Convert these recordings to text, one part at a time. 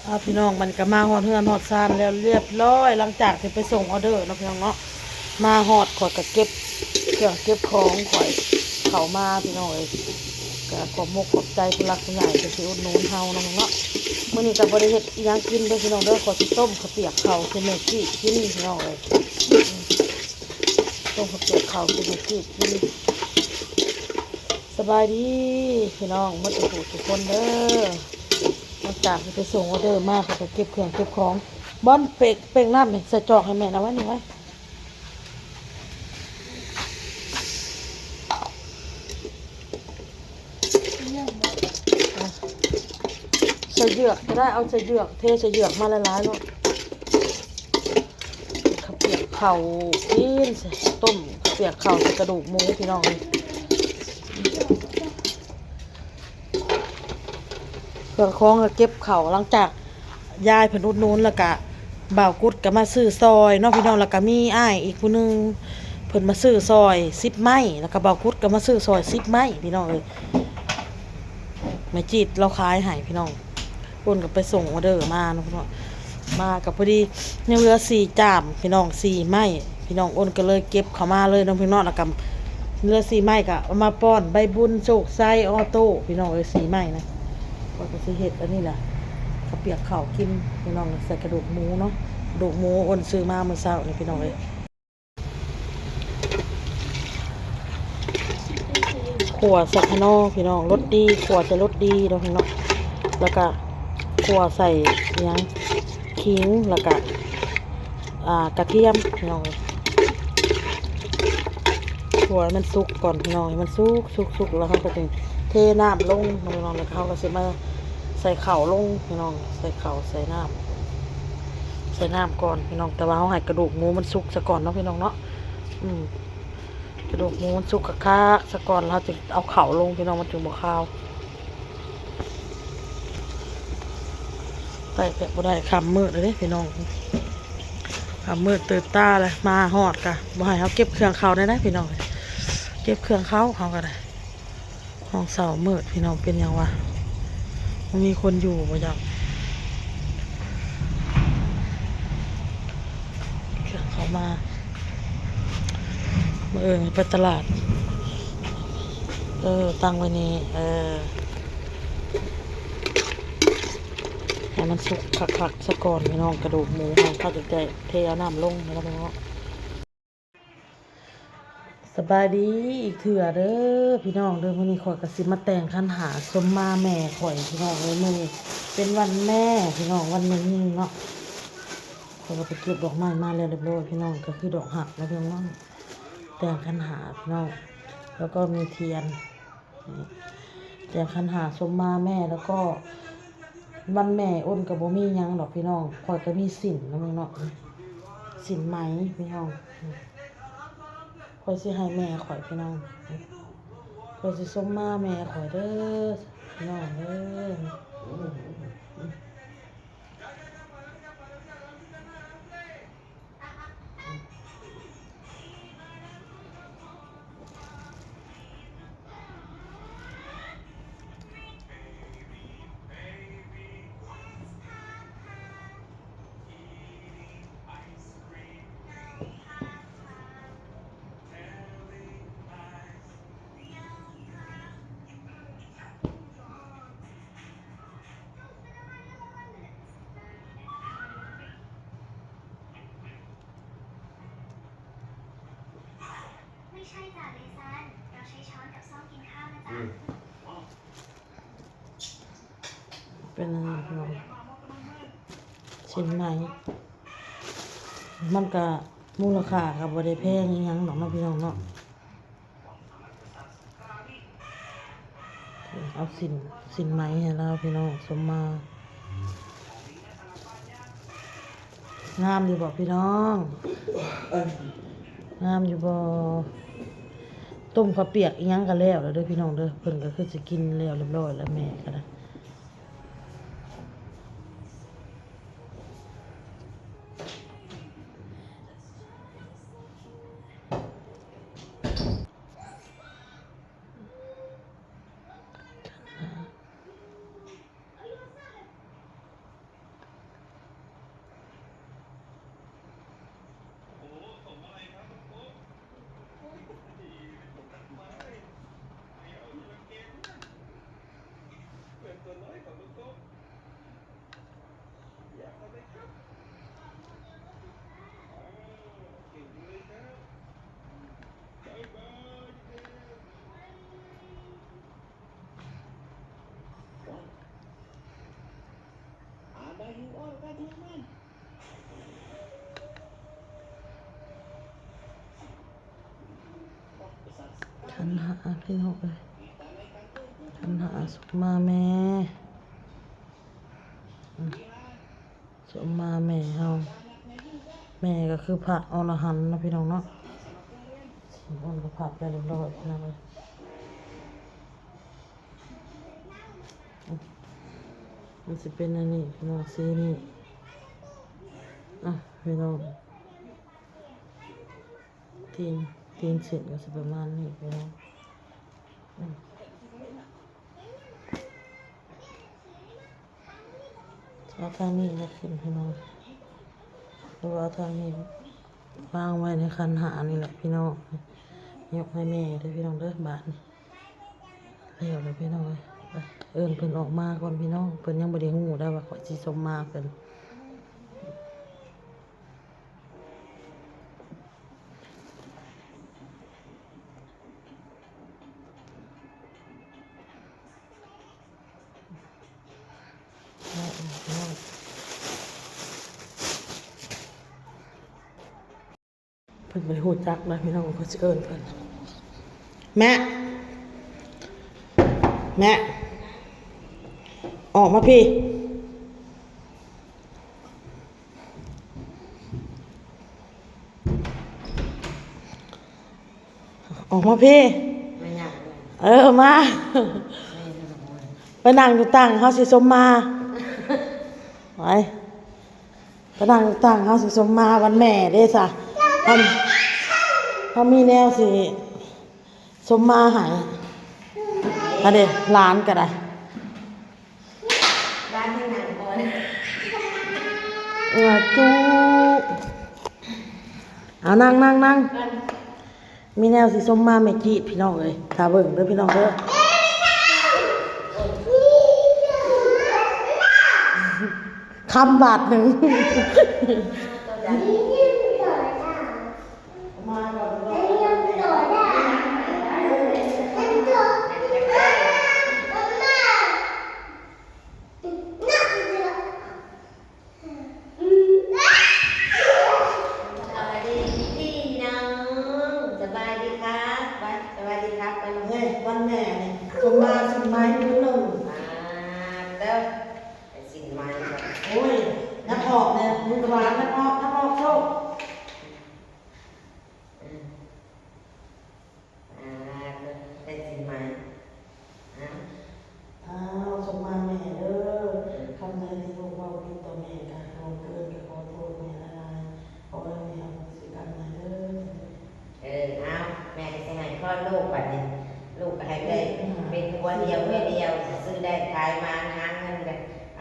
ອ່າ ພີ່ນ້ອງ ມັນກໍມາຮອດເຮືອນຮອດຊານແລ້ວຮຽບຮ້ອຍ ຫຼັງຈາກທີ່ໄປສົ່ງອອເດີເນາະ ພີ່ນ້ອງເນາະ. ມາຮອດຂ້ອຍກໍເກັບເຄື່ອງເກັບຂອງຂ້ອຍເຂົ້າມາ ພີ່ນ້ອງເອີຍ. ກໍຂອບມຸກຂອບໃຈຜູ້ຫຼັກຜູ້ໃຫຍ່ທີ່ອຸດໜູນເຮົາເນາະ ພີ່ນ້ອງເນາະ. ມື້ນີ້ກໍບໍ່ໄດ້ເຮັດອີ່ຫຍັງກິນເດີ ພີ່ນ້ອງເດີ. ຂ້ອຍຊິຕົ້ມເຂົ້າປຽກເຂົ້າໃສ່ແມ່ຈີ້ກິນ ພີ່ນ້ອງເອີຍ. ອືມ ຕົ້ມເຂົ້າປຽກເຂົ້າໃສ່ແມ່ຈີ້ກິນ. ສະບາຍດີພີ່ນ້ອງໝົດທຸກຜູ້ທຸກຄົນເດີ. ຫຼັງຈາກທີ່ໄປສົ່ງອອເດີມາ ເຂົາກໍເກັບເຄື່ອງເກັບຂອງ. ບ່ອນເປັກ ເປັກນ້ຳນີ້ ໃສ່ຈອກໃຫ້ແມ່ນ ເອົາໄວ້ນີ້ໄວ້. ໃສ່ເຍືອກກໍໄດ້ ເອົາໃສ່ເຍືອກ ເທໃສ່ເຍືອກມາຫຼາຍໆໂລດ. ເຂົ້າປຽກເຂົ້າກິນ ຕົ້ມເຂົ້າປຽກເຂົ້າໃສ່ກະດູກໝູ ພີ່ນ້ອງເອີຍ. ເຄື່ອງຂອງກໍເກັບເຂົ້າ ຫຼັງຈາກຍາຍເພິ່ນອຸດໜູນ ແລ້ວກະບ່າວກຸດກໍມາຊື້ຊ່ອຍເນາະ ພີ່ນ້ອງ. ແລ້ວກະມີອ້າຍອີກຜູ້ໜຶ່ງ ເພິ່ນມາຊື້ຊ່ອຍສິບໄມ້ ແລ້ວກະບ່າວກຸດກໍມາຊື້ຊ່ອຍສິບໄມ້ ພີ່ນ້ອງເອີຍ. ແມ່ຈີດລາວຂາຍໃຫ້ ພີ່ນ້ອງ. ອ້ນກໍໄປສົ່ງອອເດີມາເນາະ ພີ່ນ້ອງ. ມາກໍພໍດີຍັງເຫຼືອສີ່ຈາມ ພີ່ນ້ອງ ສີ່ໄມ້. ພີ່ນ້ອງ ອ້ນກໍເລີຍເກັບເຂົ້າມາເລີຍເນາະ ພີ່ນ້ອງ. ແລ້ວກໍເຫຼືອສີ່ໄມ້ກໍເອົາມາປ້ອນໃບບຸນ ໂຊກໄຊ ອໍໂຕ້ ພີ່ນ້ອງເອີຍ. ສີ່ໄມ້ນະ ຂ້ອຍກໍຊິເຮັດອັນນີ້ແຫຼະ ເຂົ້າປຽກເຂົ້າກິນ ພີ່ນ້ອງ ໃສ່ກະດູກໝູເນາະ. ກະດູກໝູອ້ນຊື້ມາມື້ເຊົ້ານີ້ ພີ່ນ້ອງເອີຍ. ຂົ້ວໃສ່ຂະໜໍ່ ພີ່ນ້ອງ ລົດດີ ຂົ້ວໃສ່ລົດດີເນາະ ພີ່ນ້ອງ. ແລ້ວກະຂົ້ວໃສ່ຫຍັງ ຂີງ ແລ້ວກະ ອ່າ ກະທຽມ ພີ່ນ້ອງເອີຍ. ຂົ້ວໃຫ້ມັນສຸກກ່ອນ ພີ່ນ້ອງ ໃຫ້ມັນສຸກ ສຸກ ສຸກ ແລ້ວເຮົາກໍຈຶ່ງເທນ້ຳລົງ ພີ່ນ້ອງ. ແລ້ວເຮົາກໍຊິມາໃສ່ເຂົ້າລົງ ພີ່ນ້ອງ ໃສ່ເຂົ້າ ໃສ່ນ້ຳ ໃສ່ນ້ຳກ່ອນ ພີ່ນ້ອງ. ແຕ່ວ່າເຮົາໃຫ້ກະດູກໝູມັນສຸກຊະກ່ອນເນາະ ພີ່ນ້ອງເນາະ. ອືມ ກະດູກໝູມັນສຸກຄັກໆຊະກ່ອນ ເຮົາຈຶ່ງເອົາເຂົ້າລົງ ພີ່ນ້ອງ ມັນຈຶ່ງບໍ່ຄາວ. ໄປແບບບໍ່ໄດ້ ຄ່ຳມືດແລ້ວເດ້ ພີ່ນ້ອງ ຄ່ຳມືດຕື່ນຕາແລ້ວ. ມາຮອດກະບໍ່ໃຫ້ເຮົາເກັບເຄື່ອງເຂົ້າໄດ້ນະ ພີ່ນ້ອງ. ເກັບເຄື່ອງເຂົ້າເຮົາກໍໄດ້ ຫ້ອງເຊົ່າມືດ ພີ່ນ້ອງ. ເປັນຫຍັງວະ ບໍ່ມີຄົນຢູ່ບໍ່ຈັກ. ເຄື່ອງເຂົ້າມາ ມື້ອື່ນໄປຕະຫຼາດ. ເອີ ຕັ້ງໄວ້ນີ້ ເອີ ໃຫ້ມັນສຸກຄັກໆຊະກ່ອນ ພີ່ນ້ອງ. ກະດູກໝູເຮົາ ເຮົາຈຶ່ງຈະເທເອົານ້ຳລົງ ພີ່ນ້ອງເນາະ. ສະບາຍດີອີກເທື່ອເດີພີ່ນ້ອງເດີ. ມື້ນີ້ຂ້ອຍກໍຊິມາແຕ່ງຂັນຫ້າສົມມາແມ່ຂ້ອຍ ພີ່ນ້ອງເອີຍ. ມື້ນີ້ເປັນວັນແມ່ ພີ່ນ້ອງ ວັນແມ່ຍິງເນາະ. ຂ້ອຍກໍໄປເກັບດອກໄມ້ມາແລ້ວຮຽບຮ້ອຍ ພີ່ນ້ອງ ກໍຄືດອກຮັກເນາະ ພີ່ນ້ອງ. ແຕ່ງຂັນຫ້າ ພີ່ນ້ອງ ແລ້ວກໍມີທຽນ ແຕ່ງຂັນຫ້າສົມມາແມ່ ແລ້ວກໍວັນແມ່ ອ້ນກໍບໍ່ມີຫຍັງດອກພີ່ນ້ອງ. ຂ້ອຍກໍມີສິ້ນນຳເນາະ ສິ້ນໄໝພີ່ນ້ອງ. ຂ້ອຍຊິໃຫ້ແມ່ຂ້ອຍພີ່ນ້ອງ ຂ້ອຍຊິສົມມາແມ່ຂ້ອຍເດີພີ່ນ້ອງເດີ. ເປັນອັນນີ້ພີ່ນ້ອງ ສິ້ນໄໝ ມັນກະມູນລະຄ່າກະບໍ່ໄດ້ແພງອີ່ຫຍັງດອກເນາະ ພີ່ນ້ອງເນາະ. ເອົາສິ້ນ ສິ້ນໄໝໃຫ້ລາວພີ່ນ້ອງ ສົມມາ. ງາມຢູ່ບໍ່ພີ່ນ້ອງ ງາມຢູ່ບໍ່? ຕົ້ມເຂົ້າປຽກອີ່ຫຍັງກໍແລ້ວແລ້ວເດີພີ່ນ້ອງເດີ. ເພິ່ນກໍຄືຊິກິນແລ້ວຮຽບຮ້ອຍແລ້ວ ແມ່ກໍໄດ້. ຄັນ ຂັນຫ້າ ພີ່ນ້ອງເອີຍ ຂັນຫ້າ ສົມມາແມ່ ອືມ ສົມມາແມ່ເຮົາ ແມ່ກໍຄືພະອໍລະຫັນເນາະ ພີ່ນ້ອງເນາະ ສວດມົນກໍພັບໄປຮຽບຮ້ອຍ ພີ່ນ້ອງເອີຍ. ອືມ ມັນຊິເປັນອັນນີ້ພີ່ນ້ອງ ສີນີ້ ອ່ະ ພີ່ນ້ອງ ຕີນ ຕີນເສັ້ນກໍຊິປະມານນີ້ພີ່ນ້ອງ ອືມ ເອົາທາງນີ້ແຫຼະຂຶ້ນພີ່ນ້ອງ ຫຼືວ່າເອົາທາງນີ້ວາງໄວ້ໃນຂັນຫ້ານີ້ແຫຼະພີ່ນ້ອງ ຍົກໃຫ້ແມ່ເດີພີ່ນ້ອງເດີ ບາດນີ້ ແລ້ວແຫຼະພີ່ນ້ອງເອີຍ ໄປ ເອີ້ນເພິ່ນອອກມາກ່ອນພີ່ນ້ອງ ເພິ່ນຍັງບໍ່ໄດ້ຮູ້ໄດ໋ວ່າຂ້ອຍຊິສົມມາເພິ່ນ. ເພິ່ນບໍ່ໄດ້ຮູ້ຈັກນະພີ່ນ້ອງ ເພິ່ນຊິເອີ້ນເພິ່ນ ແມ່ ແມ່ ອອກມາພີ້. ອອກມາພີ້ ມາຫຍັງ? ເອີ ມາ ໄປນັ່ງຢູ່ຕັ່ງ ເຮົາຊິສົມມາ ໄປ ໄປນັ່ງຢູ່ຕັ່ງ ເຮົາຊິສົມມາວັນແມ່ເດ້ຊະ ເຮົາ ເຮົາມີແນວຊິ ສົມມາໃຫ້ ອັນເດ ຫຼານກໍໄດ້ ຫຼານໃຫ້ນັ່ງກ່ອນ ເອີ ຈຸ ເອົາ ນັ່ງ ນັ່ງ ນັ່ງ ມີແນວຊິສົມມາແມ່ຈີດ ພີ່ນ້ອງເອີຍ ຖ້າເບິ່ງເດີພີ່ນ້ອງເດີ ຄຳບາດໜຶ່ງ. ສະບາຍດີພີ່ນ້ອງ ສະບາຍດີຄັບ ໄປ ສະບາຍດີຄັບ ໄປ ເຮີ້ຍ ວັນແມ່ນີ້ ສົມມາສິນໄມ້ມື້ໜຶ່ງ ອ່າ ເດີ ໄປສິນໄມ້ ໂອ້ຍ ນັກອອກແນ່ ລູກຫຼານ ນັກອອກ ນັກອອກໂຊກ. ອືມ ອ່າ ໄດ້ສິນໃໝ່ ອ້າວ ອ້າວ ສົມມາແມ່ເດີ ເອີ ຄຳໃດທີ່ລູກເວົ້າຜິດຕໍ່ແມ່ກະລ່ວງເກີນ ກະຂໍໂທດແມ່ຫຼາຍໆ ຂໍໃຫ້ແມ່ອະໂຫສິກຳໃຫ້ເດີ. ເອີ ອ້າວ ແມ່ກະຊິໃຫ້ພອນລູກບາດນີ້ ລູກກະໃຫ້ໄດ້ ເປັນຜົວດຽວເມຍດຽວ ຊື້ໄດ້ຂາຍມາ ຫາເງິນກະ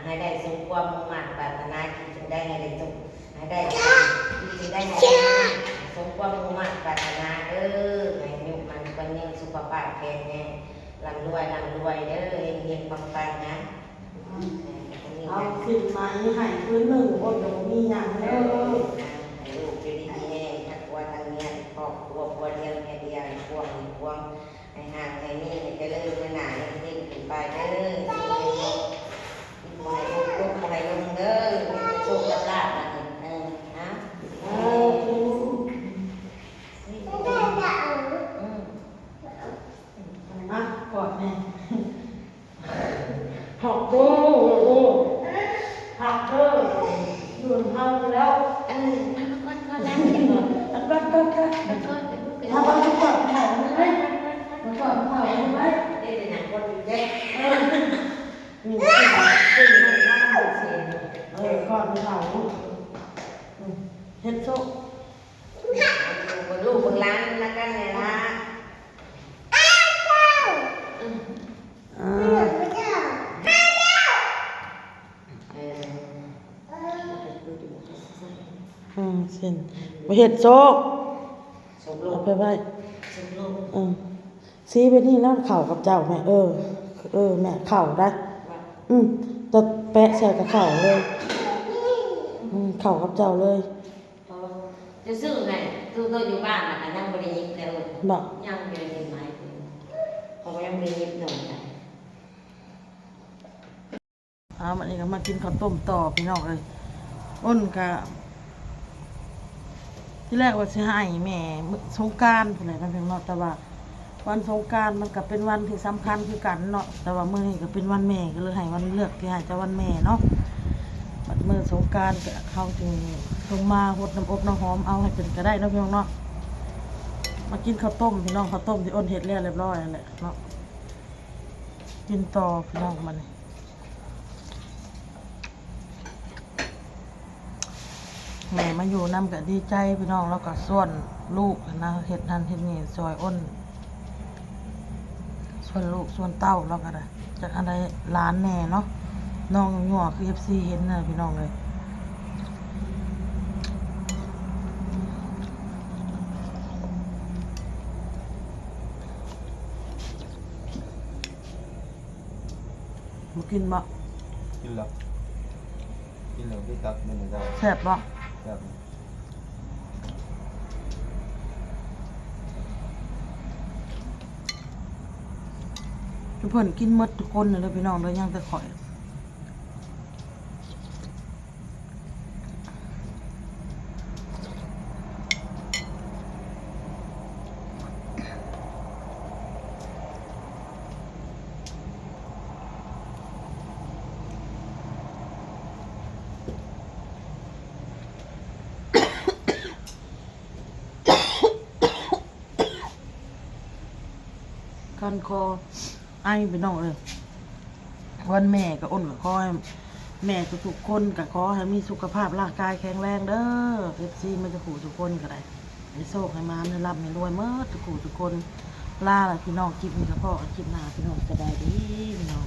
ໃຫ້ໄດ້ສົມຄວາມມຸ່ງມາດປາດຖະໜາ ຄິດສິ່ງໃດໃຫ້ໄດ້ສົມ ໃຫ້ໄດ້ ຄິດສິ່ງໃດໃຫ້ໄດ້ ສົມຄວາມມຸ່ງມາດປາດຖະໜາເດີ ໃຫ້ອາຍຸໝັ້ນຂວັນຍືນ ສຸຂະພາບແຂງແຮງ ລ່ຳລວຍ ລ່ຳລວຍເດີ ເຮັງໆ ປັງໆ ນະ. ເອົາສິນໃໝ່ໃຫ້ຄືນໜຶ່ງ ໂອ້ຍ ກະບໍ່ມີຫຍັງເດີ ໃຫ້ລູກຢູ່ດີມີແຮງ ທັງຜົວທັງເມຍ ຄອບຄົວຜົວດຽວເມຍດຽວ ໃຫ້ກວ້າງໃຫ້ກວ້າງ ໃຫ້ຮັ່ງໃຫ້ມີ ໃຫ້ຈະເລີນ ໃຫ້ໜ້າເຮັງໆ ຂຶ້ນໄປເດີ ບໍ່ໃຫ້ຕົກ ບໍ່ໃຫ້ລົງເດີ ມີແຕ່ໂຊກກັບລາບ ເອີ ເອົາ ເອີ ມາ ກອດແມ່ ຮັກເດີ ຮັກເດີ ຢູ່ນຳເຮົາຢູ່ແລ້ວ ເອີ ມາ ມາກອດ ກອດແລ້ວ ມາກອດ ກອດ ກອດ ມາກອດ ມາກອດ ມາກອດເຂົາໄວ້ ໄດ້ແຕ່ນັ່ງກອດຢູ່ເດ້ ເອີ ເອີ ກອດເຂົາ ເຮັດໂຊກ ເບິ່ງລູກເບິ່ງຫຼານນຳກັນແຫຼະລະ ອືມ ອ່າ ເອີ ອືມ ເຊັ່ນ ບໍ່ເຮັດໂຊກ ເອົາໄປໄວ້ ເອີ ສີແບບນີ້ລະເຂົ້າກັບເຈົ້າແມ່ ເອີ ເອີ ແມ່ເຂົ້າໄດ໋ ອືມ ແຕ່ແປະໃສ່ກະເຂົ້າເລີຍ ອືມ ເຂົ້າກັບເຈົ້າເລີຍ. ເຈົ້າຊື້ໃຫ້ ຄືໂຕຢູ່ບ້ານນະ ຍັງບໍ່ໄດ້ຍິບເລີຍ ບໍ່ ຍັງບໍ່ໄດ້ຍິບໃໝ່ ເຂົາກໍຍັງບໍ່ໄດ້ຍິບໜົມນະ. ເອົາ ບາດນີ້ກໍມາກິນເຂົ້າຕົ້ມຕໍ່ພີ່ນ້ອງເອີຍ ອ້นกะ ทีแรกว่าสิให้แม่สงกรานต์พู้นแหละเนาะพี่น้องเนาะ แต่ว่าวันสงกรานต์มันกะเป็นวันที่สำคัญคือกันเนาะ แต่ว่ามื้อนี้กะเป็นวันแม่ กะเลยให้วัน เลือกที่ให้แต่วันแม่เนาะ บัดมื้อสงกรานต์กะเฮาจึงลงมาฮดน้ำอบน้ำหอมเอาให้เพิ่นกะได้เนาะพี่น้องเนาะ มากินข้าวต้มพี่น้อง ข้าวต้มที่อ้นเฮ็ดแล้วเรียบร้อยแล้วแหละเนาะ กินต่อพี่น้อง บัดนี้ แม่มาอยู่นำกะดีใจพี่น้อง แล้วกะชวนลูกหั้นนะ เฮ็ดนั่นเฮ็ดนี่ ซอยอ้น ชวนลูกชวนเต้า แล้วกะได้ จักอันใดหลานแน่เนาะ น้องยั่วคือ เอฟซี เห็นน่ะพี่น้องเอ้ย บ่กินบ่ กินแล้ว กินแล้วสิตักมื้อนี้เด้อ แซ่บบ่ แซ่บ ทุกคนกินหมดทุกคนเลยเด้อพี่น้องเด้อ ยังแต่ข้อย คันคอไอพี่น้องเอ้ย วันแม่กะอ้นกะขอให้แม่ทุกๆคนกะขอให้มีสุขภาพร่างกายแข็งแรงเด้อ เอฟซี มาทุกผู้ทุกคนกะได้ ให้โชคให้หมาน ให้ร่ำให้รวยหมดทุกผู้ทุกคน ลาละพี่น้อง คลิปนี้กะพ้อกันคลิปหน้าพี่น้อง สบายดีพี่น้อง